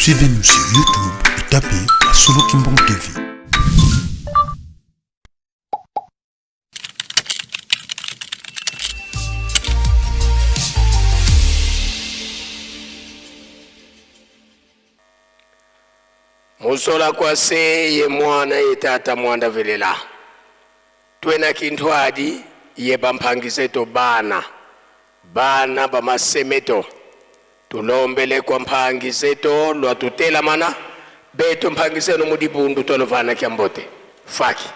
Suivez-nous sur YouTube et tapez Solo Kimbangu TV. Musola kwa se ye mwana ye tata mwanda velela twena kinthwadi ye bamphangiseto bana bana bamasemeto tulombele kwa mphangiseto lwa tutelamana beto mphangiseno mudibundu tolovana kyambote faki.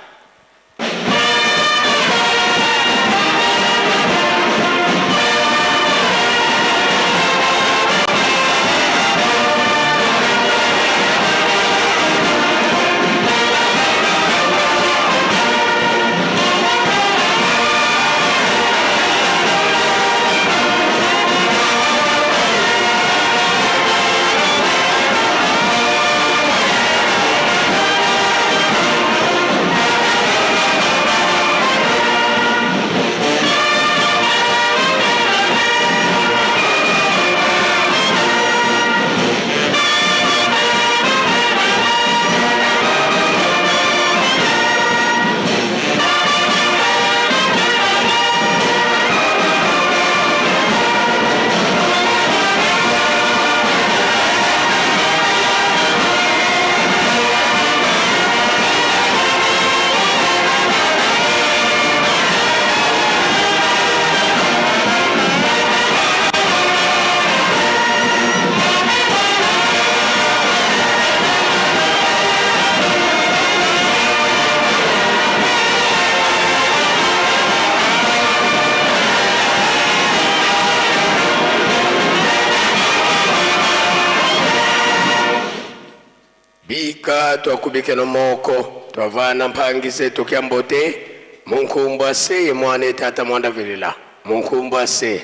Bika twakubikeno moko twavana mpangise tukyambote munkumbwa se ye mwana etata mwanda vilila munkumbwa se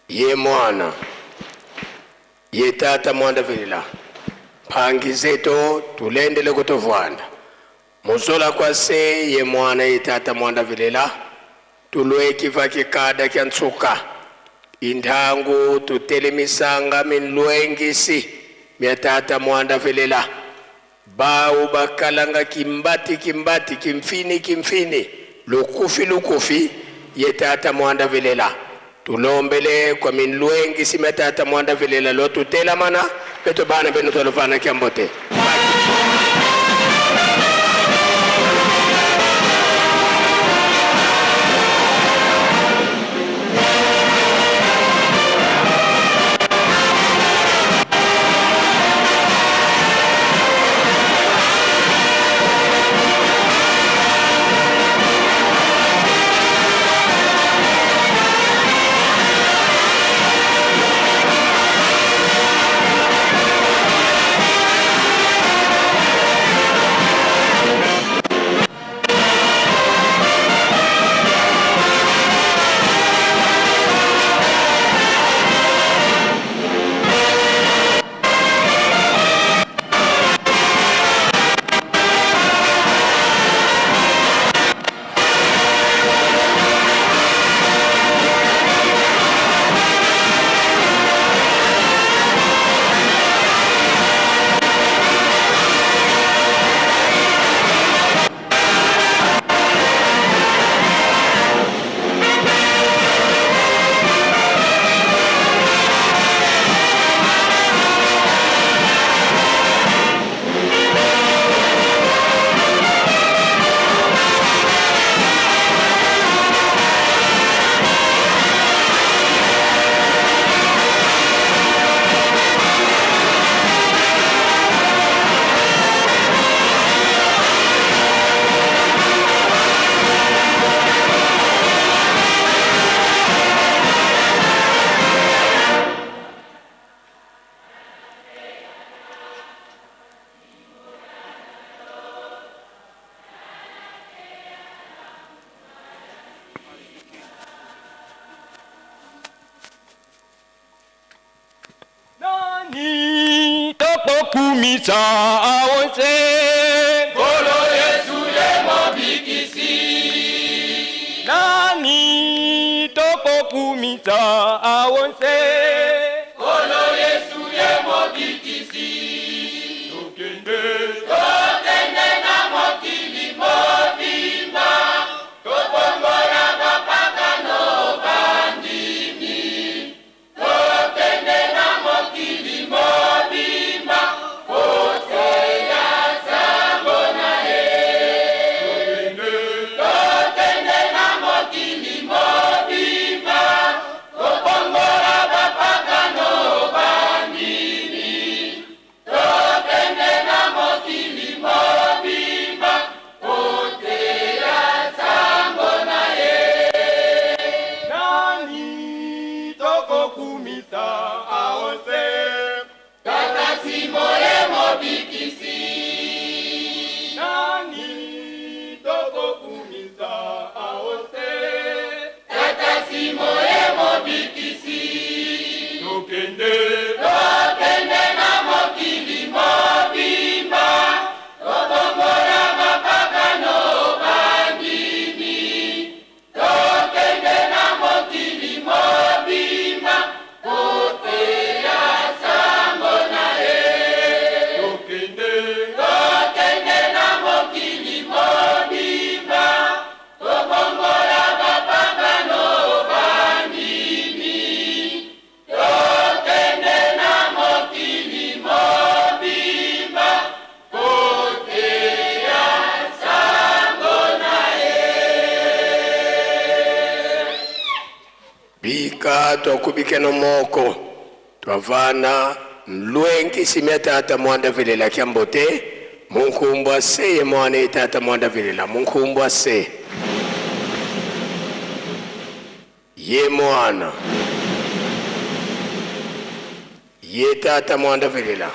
ye mwana ye tata mwanda vilila mpangizeto tulendele kutovwanda muzola kwa se ye mwana ye tata mwanda vilela tulwekiva kikada kya ntsuka inthangu tutelemisanga minlwengisi mya tata mwanda vilela bawu bakalanga kimbati kimbati kimfini kimfini lukufi lukufi ye tata mwanda vilela tulombele kwa minlwengisi mya tata mwanda vilela lo tutelamana beto bana beno twalovana kyambote. Nani tokokumisa awonse Nkolo Yesu ye mobikisi. Nani tokokumisa awonse Nkolo Yesu ye mobikisi. Bika twakubikeno moko twavana nlwenki simya tata mwanda velela kya mbote munkumbwa se ye mwana tata mwanda velela munkumbwa se ye mwana ye tata mwanda velela.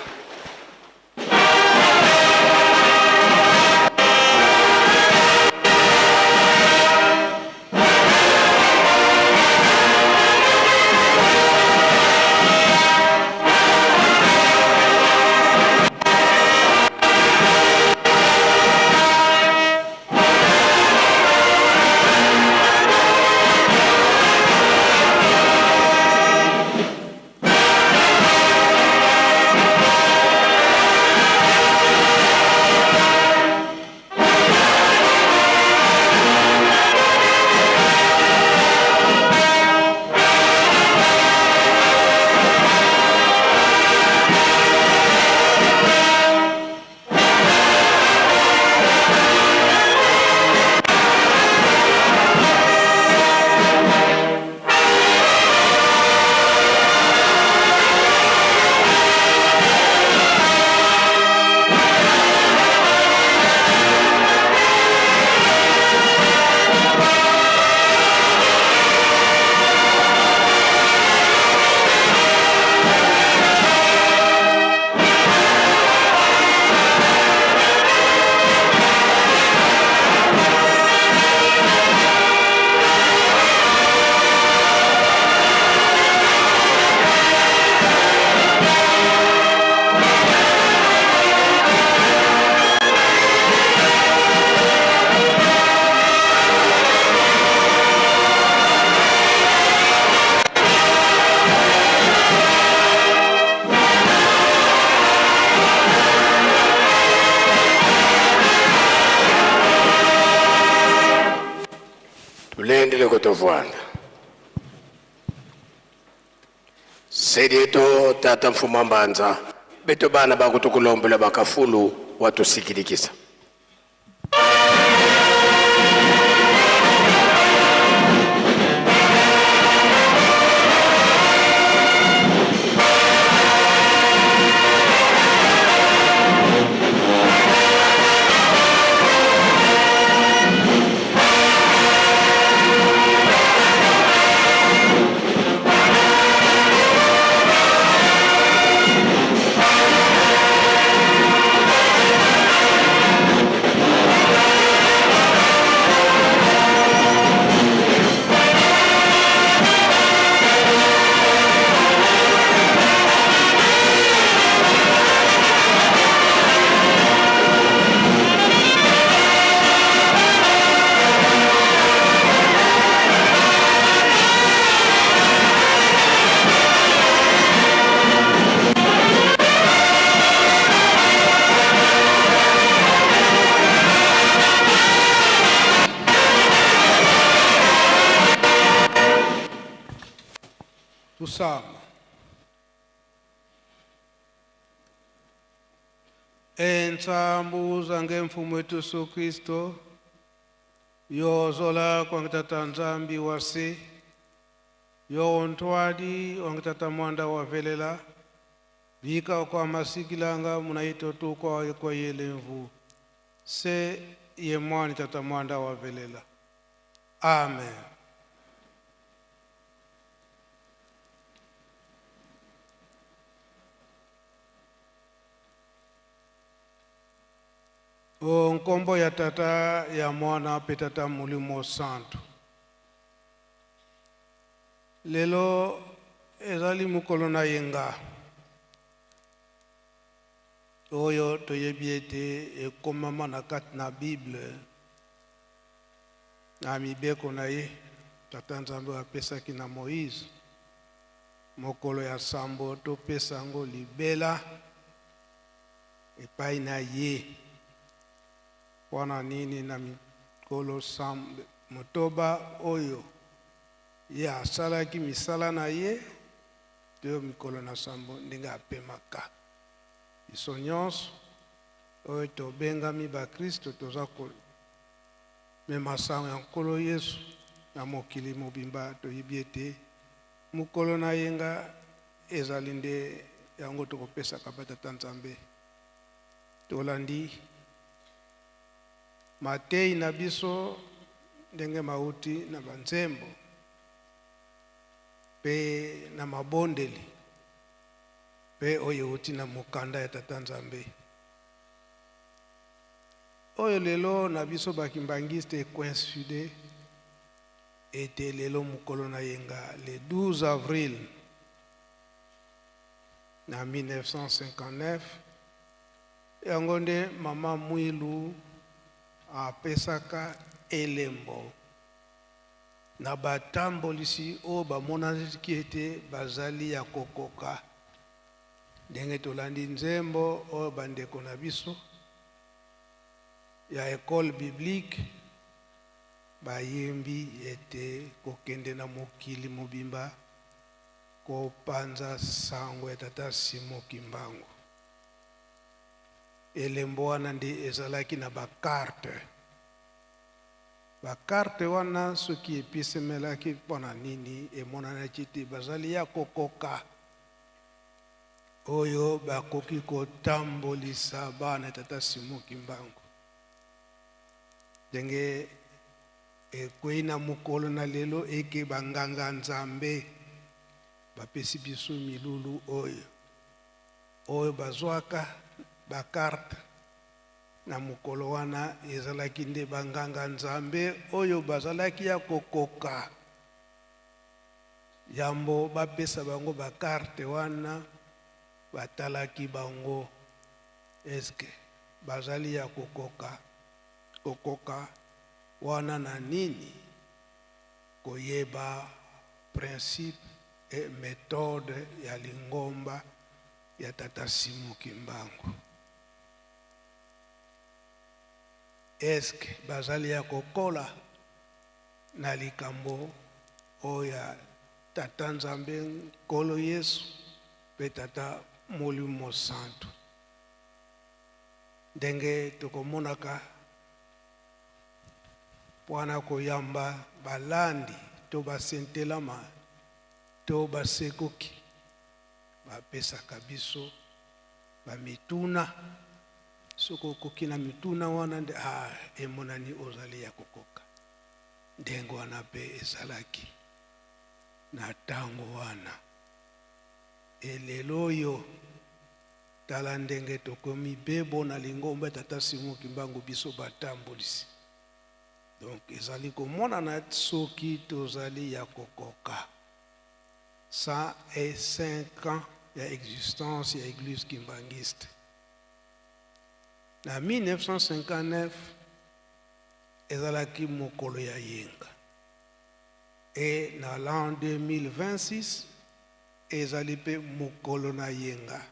Tulendele kutovwanda sedieto tata mfuma mbanza beto bana bakutukulombela bakafulu watusikilikisa. Tusama. Entsambuza ngemfumo wetu Yesu Kristo yozola kwangitata Nzambi wase yontwadi wangitata mwanda wavelela bika kwa masikilanga munaito tu kwa kwa yelemvu se ye mwani tata mwanda wavelela. Amen. O nkombo ya tata ya mwana pe tata Molimo Santu. Lelo ezali mokolo na yenga oyo toyebi ete ekomama na kati na Bible na mibeko na ye tata Nzambe apesaki na Moïse mokolo ya sambo topesa yango libela epai na ye. Mpona nini na mikolo motoba oyo ye asalaki misala na ye to mikolo na sambo ndenge apemaka. Biso nyonso oyo tobengami bakristo toza komema sango ya Nkolo Yesu na mokili mobimba, toyebi ete Mokolo na yenga ezali nde yango tokopesaka batata Nzambe. Tolandi matei na biso ndenge mauti na banzembo mpe na mabondeli mpe oyo euti na mokanda ya Tata Nzambe. Oyo lelo na biso bakimbangiste ecoincide ete lelo mokolo na yenga le 12 avril na 1959, yango nde mama Mwilu apesaka elembo na batambolisi oyo bamonanaki ete bazali ya kokoka. Ndenge tolandi nzembo oyo bandeko na biso ya Ecole Biblique bayembi ete kokende na mokili mobimba kopanza sango ya Tata Simon Kimbangu. Elembo wana nde ezalaki na bakarte. Bakarte wana soki epesemelaki mpo na nini, emonanaki ete bazali ya kokoka oyo bakoki kotambolisa bana ya Tata Simon Kimbangu. Ndenge ekwei na mokolo na lelo eke banganga Nzambe bapesi biso milulu oyo oyo bazwaka bakarte na mokolo wana, ezalaki nde banganga Nzambe oyo bazalaki ya kokoka. Yambo bapesa bango bakarte wana, batalaki bango eske bazali ya kokoka. Kokoka wana na nini? Koyeba principe et methode ya lingomba ya Tata Simon Kimbangu. Eske bazali ya kokola na likambo oyo ya Tata Nzambe Nkolo Yesu mpe Tata Molimo Santu? Ndenge tokomonaka mpona koyamba balandi to basentelama to basekoki, bapesaka biso bamituna. Soki okoki na mituna wana nde emonani ozali ya kokoka. Ndenge wana mpe ezalaki na ntango wana. Elelo oyo, tala ndenge tokomi bebo na lingomba Tata Simon Kimbangu, biso batambolisi. Donc ezali komonana soki tozali ya kokoka. 105 ans ya existence ya Église Kimbanguiste. Na 1959 ezalaki mokolo ya yenga, e na l'an 2026 ezali mpe mokolo na yenga.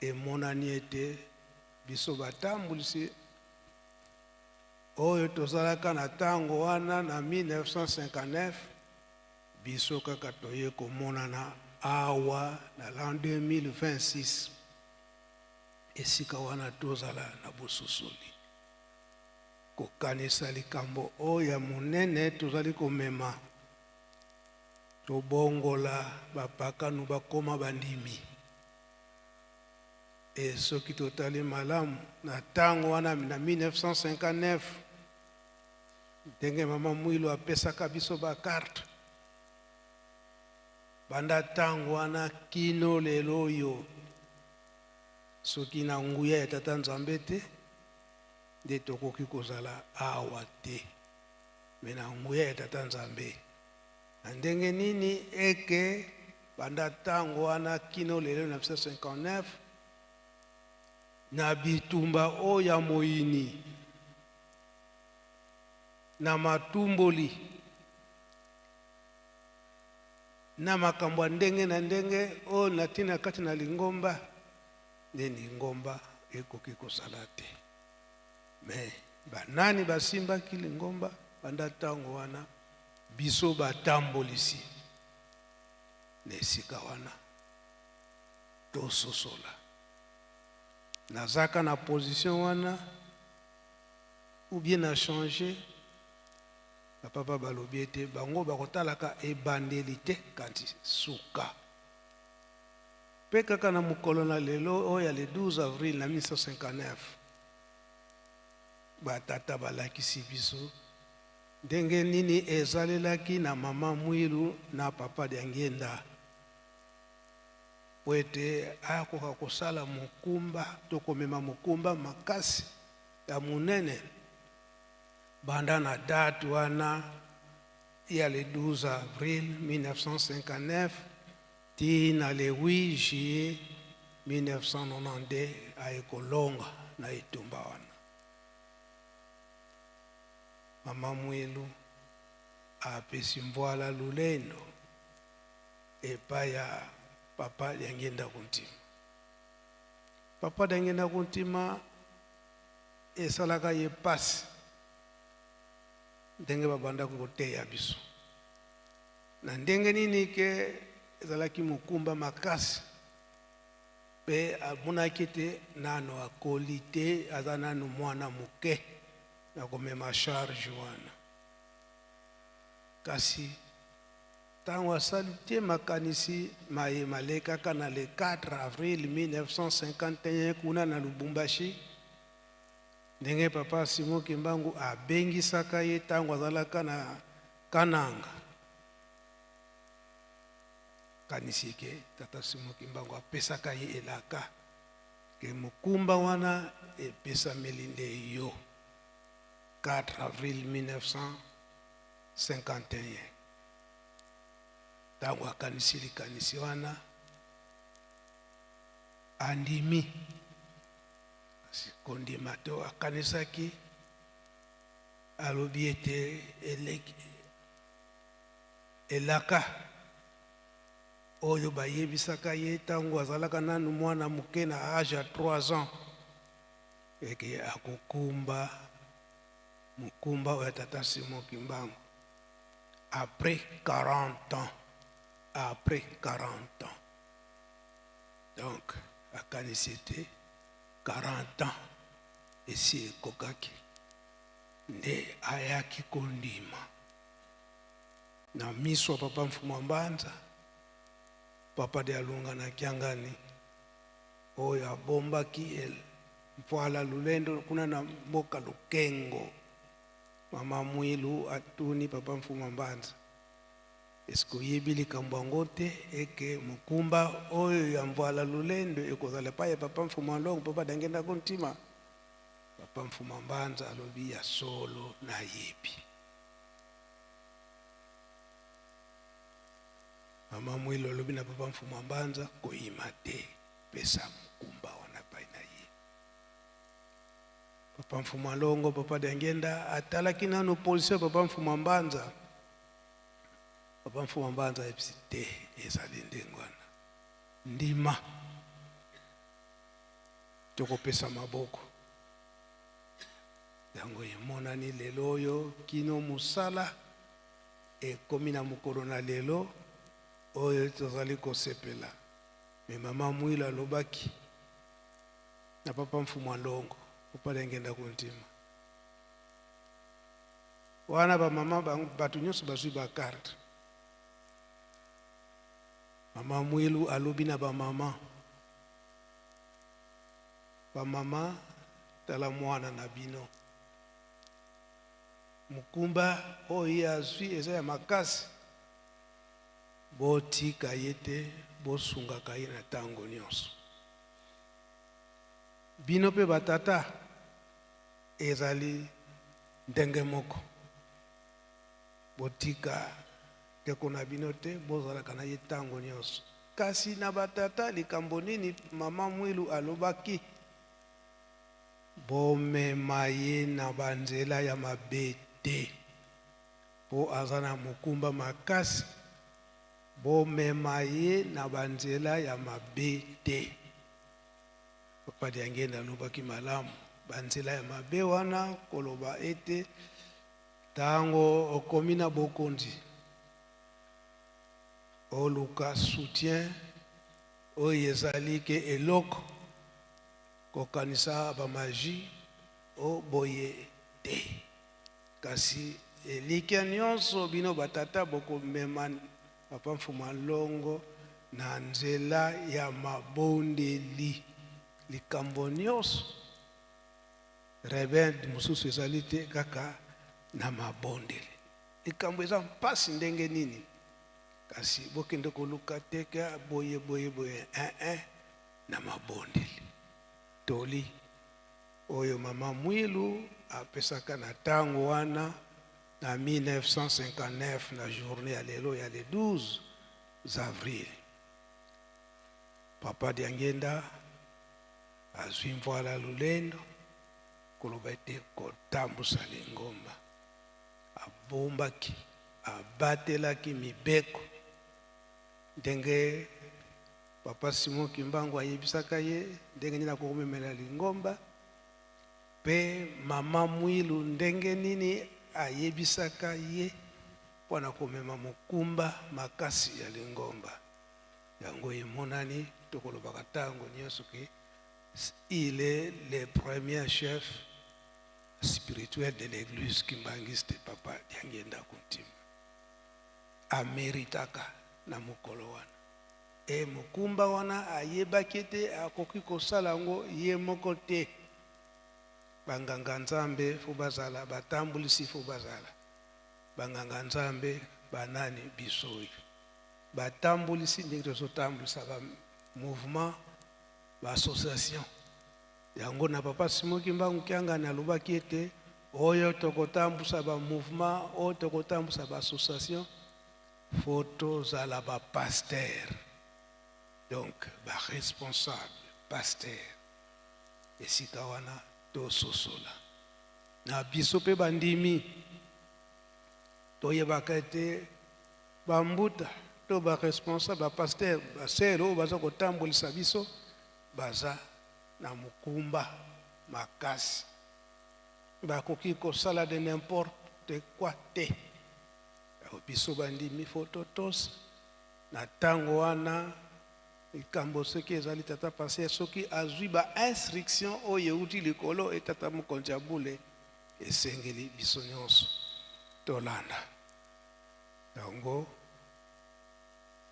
Emonani ete biso batambulisi oyo tozalaka na ntango wana na 1959, biso kaka toye komonana awa na l'an 2026. Esika wana tozala na bososoli kokanisa likambo oyo ya monene tozali komema, tobongola bapakanu bakoma bandimi. E soki totali malamu na ntango wana na 1959, ndenge mama Mwilu apesaka biso bakarte, banda ntango wana kino lelo oyo, soki na nguya ya Tata Nzambe te nde tokoki kozala awa te. Me na nguya ya Tata Nzambe, na ndenge nini eke banda ntango wana kino lelo na 1959, na bitumba oyo ya moyini, na matumboli, na makambo ya ndenge na ndenge oyo na ntina kati na lingomba, nde lingomba ekoki kozala te? Me banani basimbaki lingomba banda ntango wana? Biso batambolisi. Na esika wana tososola, nazaka na position wana ou bien na changer. Bapapa balobi ete bango bakotalaka ebandeli te kasi suka. Mpe kaka na mokolo na lelo oyo ya le 12 avril na 1959, batata balakisi biso ndenge nini ezalelaki na mama Mwilu na papa Diangienda mpo ete akoka kosala mokumba to komema mokumba makasi ya monene banda na date wana ya le 12 avril 1959 ti na le 8 juillet 1992 aye kolonga na etumba wana. Mama Mwilu apesi Mvuala Lulendo epai ya papa Diangienda Kuntima. Papa Diangienda Kuntima esalaka ye pasi ndenge babandaki koteya biso na ndenge nini ke ezalaki mokumba makasi mpe amonaki ete nano akoli te, aza nano mwana moke na komema charge wana. Kasi ntango asali te makanisi maye malekaka na le 4 avril 1951 kuna na Lubumbashi, ndenge papa Simon Kimbangu abengisaka ye ntango azalaka na Kananga, kanisi ke tata Simon Kimbangu apesaka ye elaka ke mokumba wana epesameli nde yo 4 avril 1951. Ntango akanisi likanisi wana andimi, kasi kondima to akanisaki, alobi ete elaka oyo bayebisaka ye ntango azalaka nanu mwana moke na age ya 3 ans eke akokumba mokumba oyo ya tata Simon Kimbangu après 40 ans, après 40 ans. Donc akanisi ete 40 ans esi ekokaki nde ayaki kondima na miso ya papa Mfumu wa Mbanza, papa de Alunga na Kiangani oyo abombaki Mvuala Lulendo kuna na mboka Lukengo. Mama Mwilu atuni papa Mfumu wa Mbanza, eske oyebi likambo yango te eke mokumba oyo ya Mvuala Lulendo ekozala epai ya papa Mfumu wa Longo, papa Diangienda Kuntima? Papa Mfumu wa Mbanza alobi ya solo nayebi. Mama Mwilu alobi na papa Mfumu wa Mbanza, koyima te, pesa mokumba wana epai na ye. Papa Mfumu wa Longo, papa Diangienda atalaki nanu position ya papa Mfumu wa Mbanza. Papa Mfumu wa Mbanza ayebisi te, ezali ndenge wana, ndima tokopesa maboko. Yango emonani lelo oyo kino mosala ekomi na mokolo na lelo oyo tozali kosepela. Me mama Mwilu alobaki na papa Mfumu wa Longo, papa Diangienda Kuntima wana, ba mama bato nyonso bazwi ba carte. Mama Mwilu alobi na ba mama, ba mama tala mwana na bino, mokumba oyo ye azwi eza ya makasi, botika ye te, bosungaka ye na ntango nyonso. Bino mpe batata ezali ndenge moko, botika ndeko na bino te, bozalaka na ye ntango nyonso. Kasi na batata likambo nini mama Mwilu alobaki? Bomema ye na banzela ya mabe te, mpo aza na mokumba makasi. Bomema ye na banzela ya mabe te. Papa Diangienda alobaki malamu, banzela ya mabe wana koloba ete ntango okomi na bokonzi oluka soutien oyo ezali ke eloko kokanisa ba magie o boye te, kasi Elikya nyonso bino batata bokomema Papa Mfuma Longo na nzela ya mabondeli. Likambo nyonso rebelde mosusu ezali te kaka na mabondeli. Likambo eza mpasi ndenge nini, kasi bokende koluka te ka boye boye boye, eh, eh, na mabondeli. Toli oyo mama Mwilu apesaka na ntango wana na 1959 na journée ya lelo ya le 12 avril. Papa Diangenda azwi mvwala lolendo koloba ete kotambusa lingomba, abombaki, abatelaki mibeko ndenge Papa Simon Kimbangu ayebisaka ye ndenge nini akokomemela lingomba, mpe mama Mwilu ndenge nini ayebisaka ye mpo na komema mokumba makasi ya lingomba. Yango emonani tokolobaka ntango nyonso ke il est le premier chef spirituel de l'église kimbanguiste. Papa Diangienda Kuntima ameritaka na mokolo wana e mokumba wana, ayebaki ete akoki kosala yango ye moko te. Banganga Nzambe fo bazala, batambulisi fo bazala. Banganga Nzambe banani? Biso oyo batambulisi, ndenge tozotambulisa ba mouvement, ba association yango. Na Papa Simon Kimbangu Kiangani alobaki ete oyo tokotambusa ba mouvement, oyo tokotambusa ba association, fo tozala ba pasteur, donc ba responsable pasteur. Esika wana tososola na biso mpe bandimi, toyebaka ete bambuta to ba responsable, ba pasteur, basere oyo baza kotambolisa biso baza na mokumba makasi, bakoki kosala de n'importe quoi te. Biso bandimi fo totosa na ntango wana. Likambo soki ezali, tata pasteur soki azwi ba instruction oyo euti likolo e tata mokonzi ya bule, esengeli biso nyonso tolanda yango.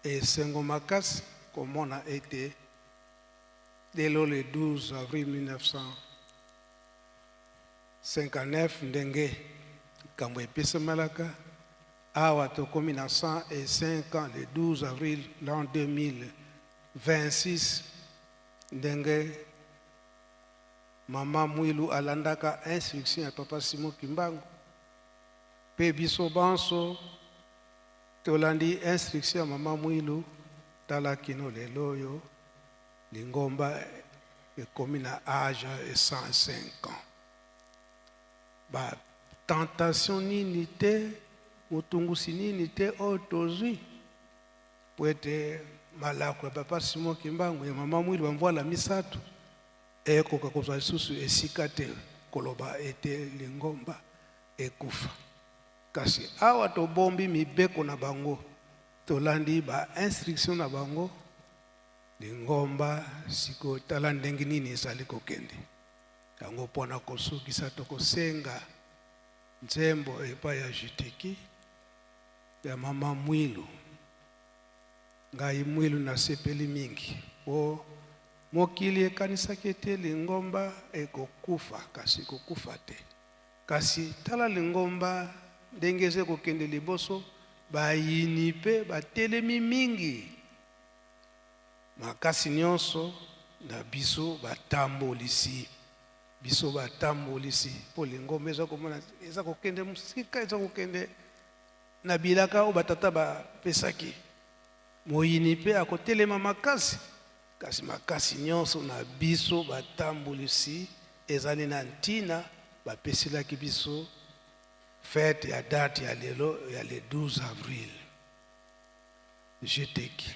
Esengo makasi komona ete lelo le 12 avril 1959, ndenge likambo epesamelaka awa, tokomi na 105 ans le 12 avril l'an 2026, ndenge mama Mwilu alandaka instruction ya Papa Simon Kimbangu mpe biso banso tolandi instruction ya mama Mwilu. Tala kino lelo oyo lingomba ekomi na age ya 105 ans. Ba tentation nini te, motungusi nini te oyo tozwi, po ete malako ya Papa Simon Kimbangu, ya mama Mwilu, bamvwala misato ekoka kozwa lisusu esika te koloba ete lingomba ekufa. Kasi awa tobombi mibeko na bango, tolandi ba instruction na bango, lingomba sikoyo tala ndenge nini ezali kokende. Yango mpona kosukisa, tokosenga nzembo epai ya Juteki ya mama Mwilu. Ngai Mwilu nasepeli mingi po mokili ekanisaki ete lingomba ekokufa, kasi ekokufa te. Kasi tala lingomba ndenge eza kokende liboso, bayini mpe batelemi mingi. Makasi nyonso na biso batambolisi, biso batambolisi, mpo lingomba eza komona eza kokende mosika, eza kokende na bilaka oyo batata bapesaki. Moyini mpe akotelema makasi, kasi makasi nyonso na biso batambolisi ezali na ntina bapeselaki biso fete ya date ya lelo ya le 12 avril. Jeteki.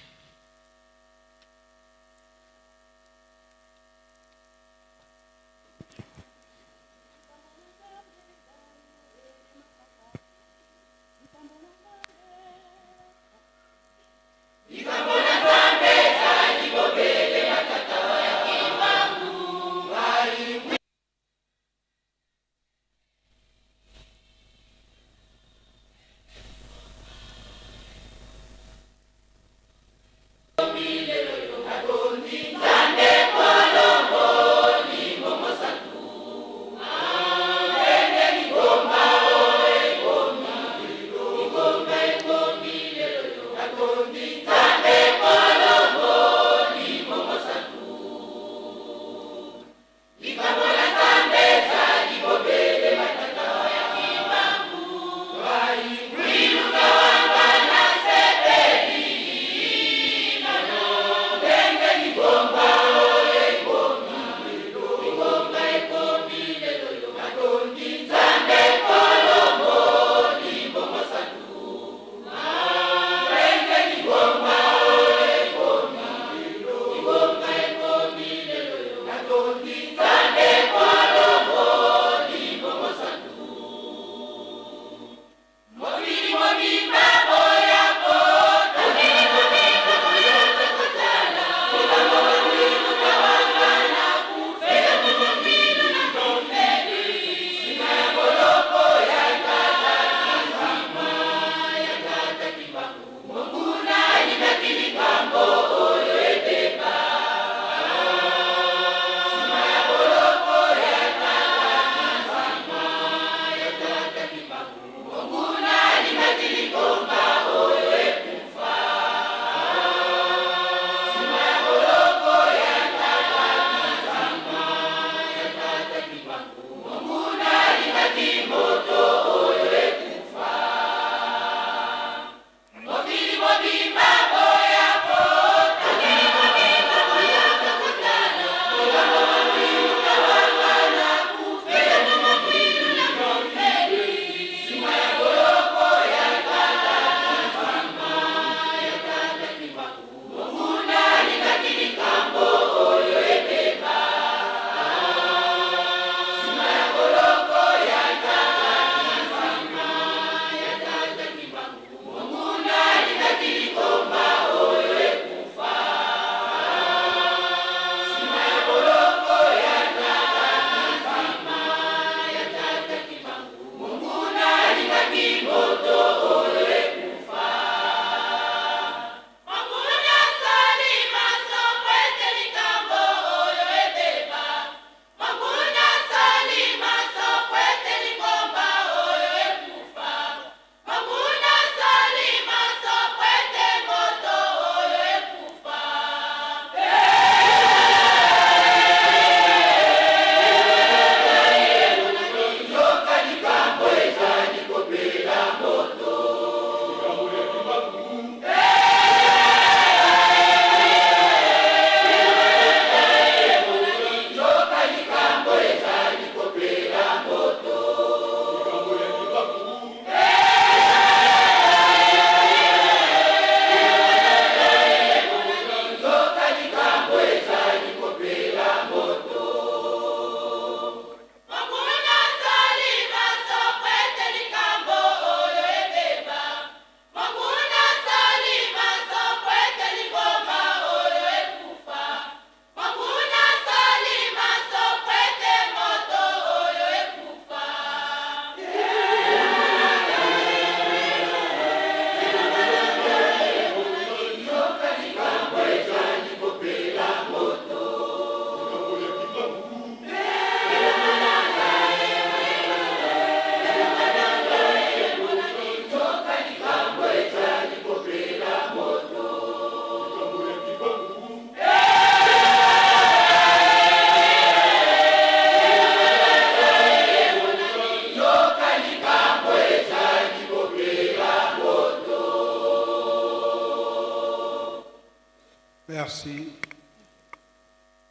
Merci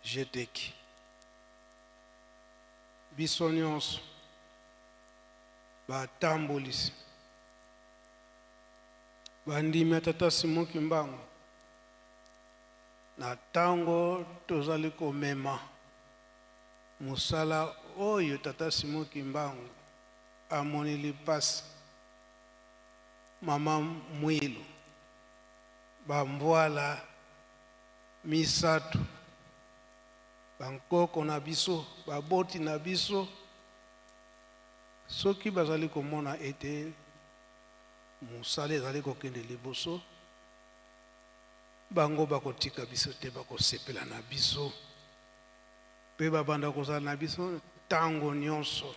Jeteki. Biso nyonso batambolisi bandimi ya tata Simon Kimbangu na ntango tozali komema mosala oyo tata Simon Kimbangu amoneli mpasi mama Mwilu bambwala misato bankoko na biso baboti na biso soki bazali komona ete mosala ezali kokende liboso bango bakotika biso te bakosepela na biso mpe babanda kozala na biso ntango nyonso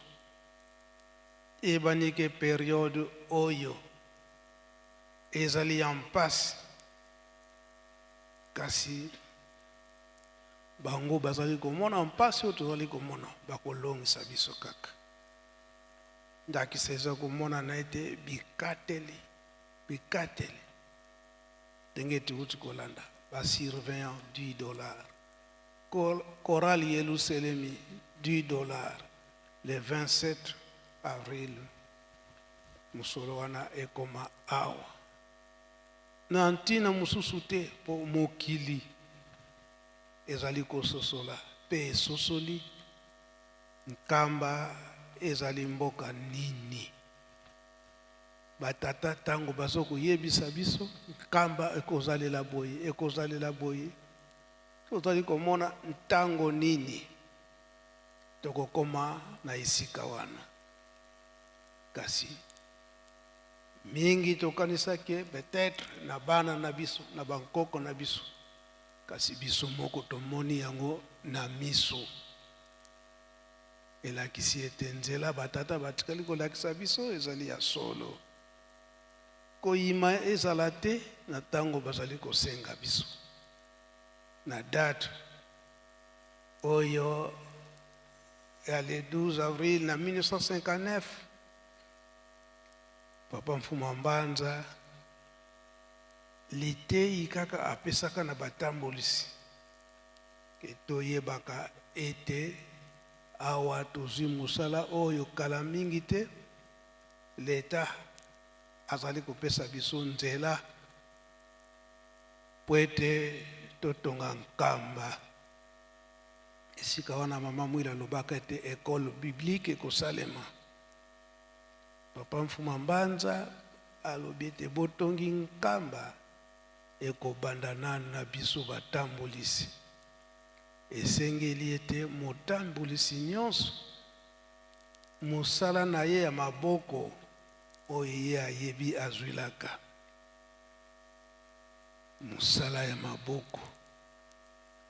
eyebani ke periode oyo ezali ya mpasi kasi bango bazali komona mpasi oyo tozali komona bakolongisa biso kaka ndakisa eza komonana ete bikateli bikateli ndenge tiuti kolanda basurveillant 10 dollars chorale Yelusalemi 10 dollars le 27 avril mosolo wana ekoma awa na ntina mosusu te mpo mokili ezali kososola mpe esosoli Nkamba ezali mboka nini batata ntango bazo koyebisa biso Nkamba ekozalela boye ekozalela boye tozali komona ntango nini tokokoma na esika wana kasi mingi tokanisaki peut-être na bana na biso na bankoko na biso kasi biso moko tomoni yango na miso elakisi ete nzela batata batikali kolakisa biso ezali ya solo koyima ezala te na ntango bazali kosenga biso na date oyo ya le 12 avril na 1959 papa Mfuma Mbanza liteyi kaka apesaka na batambolisi ke toyebaka ete awa tozwi mosala oyo kala mingi te leta azali kopesa biso nzela po ete totonga Nkamba esika wana mama Mwila alobaka ete école biblique ekosalema papa Mfuma Mbanza alobi ete botongi Nkamba ekobanda nanu na biso batambolisi esengeli ete motambolisi nyonso mosala na ye ya maboko oyo ye ayebi azwilaka mosala ya maboko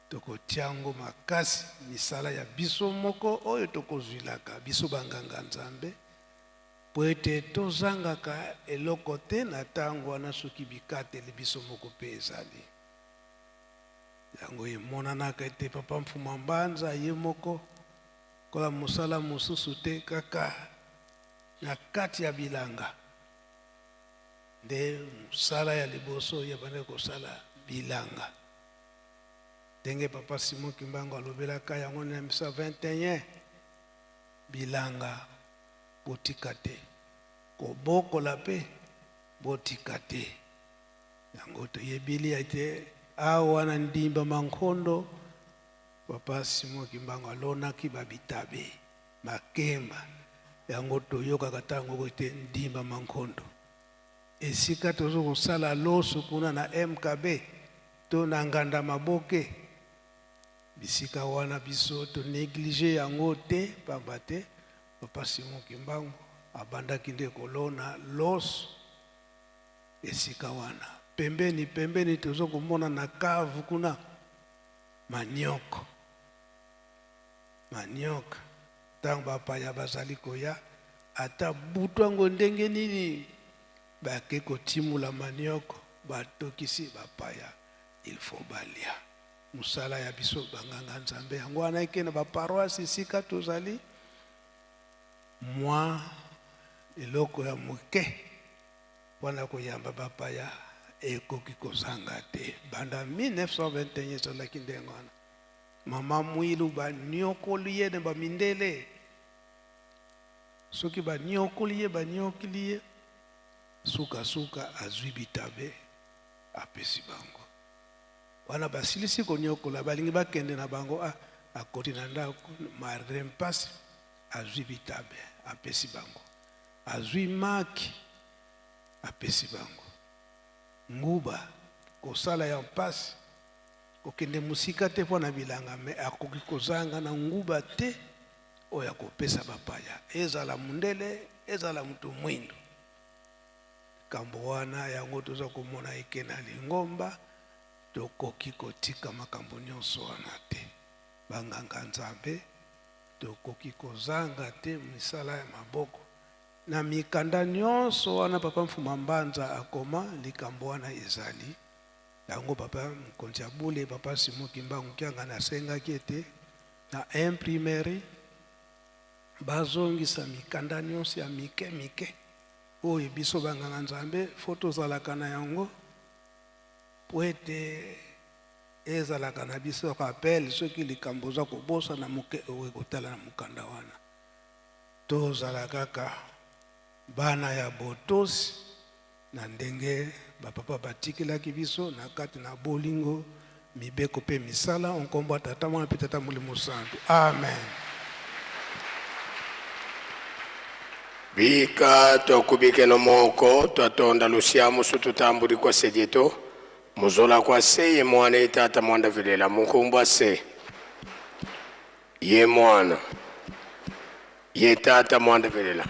tokotia yango makasi misala ya biso moko oyo tokozwilaka biso banganga Nzambe po ete tozangaka eloko te na ntango wana soki bikateli biso moko mpe ezali yango emonanaka ete papa Mfuma Mbanza ye moko kola mosala mosusu te kaka na kati ya bilanga nde mosala ya liboso ye abandaki kosala bilanga ndenge papa Simon Kimbangu alobelaka yango na 1921 bilanga botika te kobokola mpe botika te yango toyebili ete awa na Ndimba Mankondo papa Simon Kimbangu alonaki babitabe makemba yango toyokaka ntango ete Ndimba Mankondo esika tozo kosala loso kuna na MKB to na Nganda Maboke bisika wana biso tonéglige yango te pamba te papa Simon Kimbangu abandaki nde kolona loso esika wana pembeni pembeni tozo komona na cave kuna manioko manioka ntango bapaya bazali koya ata butu yango ndenge nini bake kotimula manioko batokisi bapaya il faut balia mosala ya biso banganga Nzambe yango wana eke na baparoisse esika tozali mwa eloko ya moke mpona koyamba bapaya. ekoki kozanga te. Banda 1921 ezalaki ndenge wana. Mama Mwilu baniokoli ye na bamindele, soki baniokoli ye, baniokili ye, sukasuka azwi bitabe apesi bango. Wana basilisi koniokola, balingi bakende na bango, ah, akoti na ndako malgre mpasi, azwi bitabe apesi bango, azwi maki apesi bango, nguba kosala ya mpasi, kokende mosika te mpo na bilanga, me akoki kozanga na nguba te oyo akopesa bapaya, ezala mundele ezala moto mwindo. Likambo wana yango toza komona eke na lingomba, tokoki kotika makambo nyonso wana te. Banganga Nzambe, tokoki kozanga te misala ya maboko. Na mikanda nyonso wana Papa Mfuma Mbanza akoma, likambo wana ezali yango. Papa mokonzi ya bule, Papa Simon Kimbangu Kiangani asengaki ete na imprimerie bazongisa mikanda nyonso ya mike mike oyo biso banganga Nzambe fo tozalaka na yango, po ete ezalaka na biso rappel soki likambo oza kobosana moke okoki kotala na mokanda wana. Tozala kaka bana ya botosi na ndenge bapapa batikelaki biso na kati na bolingo, mibeko mpe misala. Nkombo ya Tata, Mwana mpe Tata Molimo Santu. Amen. Bika twakubikeno moko twatonda lusiamusu tutambuli kwa sedieto muzola kwa se ye mwana ye tata mwanda velela munkumbwa se ye mwana ye tata mwanda velela.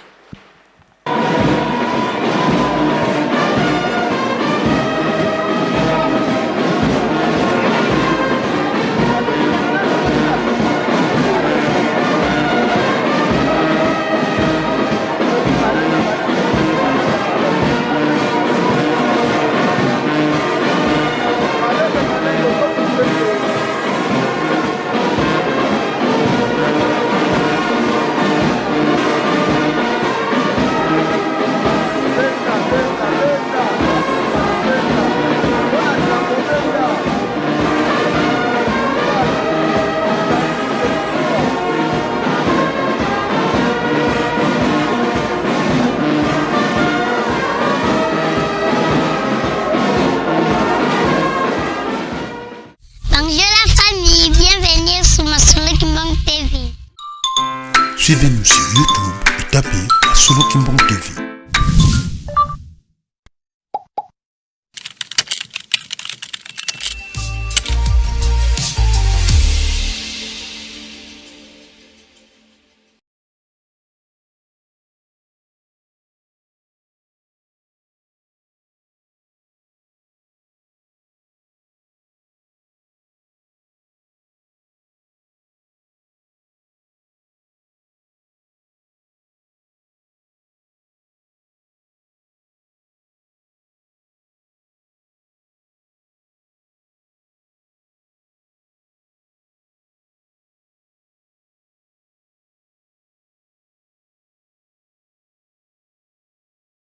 Bonjour la famille, bienvenue sur Masolo Kimbang TV. Suivez-nous sur YouTube et tapez Masolo Kimbang TV.